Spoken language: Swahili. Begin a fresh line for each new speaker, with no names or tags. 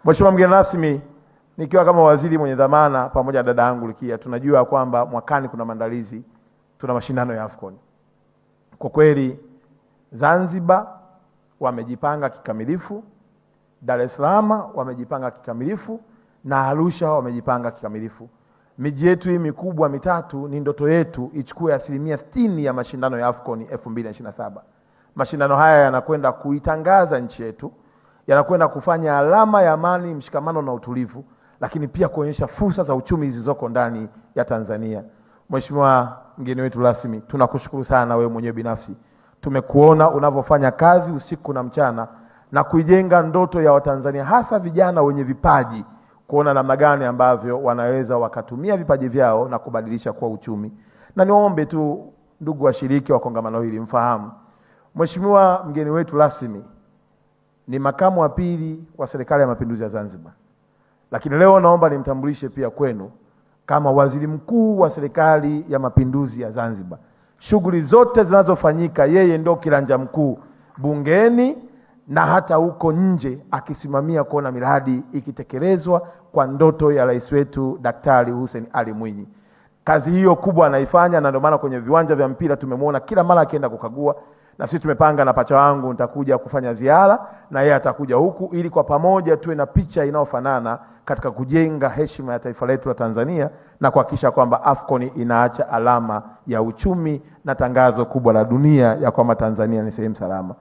Mheshimiwa mgeni rasmi, nikiwa kama waziri mwenye dhamana pamoja na dada yangu Rukia, tunajua kwamba mwakani kuna maandalizi, tuna mashindano ya AFCON. Kwa kweli Zanzibar wamejipanga kikamilifu, Dar es Salaam wamejipanga kikamilifu na Arusha wamejipanga kikamilifu. Miji yetu hii mikubwa mitatu ni ndoto yetu ichukue 60% ya mashindano ya AFCON 2027. Mashindano haya yanakwenda kuitangaza nchi yetu, yanakwenda kufanya alama ya amani, mshikamano na utulivu, lakini pia kuonyesha fursa za uchumi zilizoko ndani ya Tanzania. Mheshimiwa mgeni wetu rasmi, tunakushukuru sana wewe mwenyewe binafsi. Tumekuona unavyofanya kazi usiku na mchana na kuijenga ndoto ya Watanzania, hasa vijana wenye vipaji, kuona namna gani ambavyo wanaweza wakatumia vipaji vyao na kubadilisha kwa uchumi. Na niwaombe tu ndugu washiriki wa kongamano hili mfahamu, Mheshimiwa mgeni wetu rasmi ni makamu wa pili wa Serikali ya Mapinduzi ya Zanzibar. Lakini leo naomba nimtambulishe pia kwenu kama Waziri Mkuu wa Serikali ya Mapinduzi ya Zanzibar. Shughuli zote zinazofanyika yeye ndio kiranja mkuu bungeni na hata huko nje, akisimamia kuona miradi ikitekelezwa kwa ndoto ya rais wetu Daktari Hussein Ali Mwinyi. Kazi hiyo kubwa anaifanya, na ndio maana kwenye viwanja vya mpira tumemwona kila mara akienda kukagua, na sisi tumepanga na pacha wangu nitakuja kufanya ziara na yeye atakuja huku, ili kwa pamoja tuwe na picha inayofanana katika kujenga heshima ya taifa letu la Tanzania na kuhakikisha kwamba AFCON inaacha alama ya uchumi na tangazo kubwa la dunia ya kwamba Tanzania ni sehemu salama.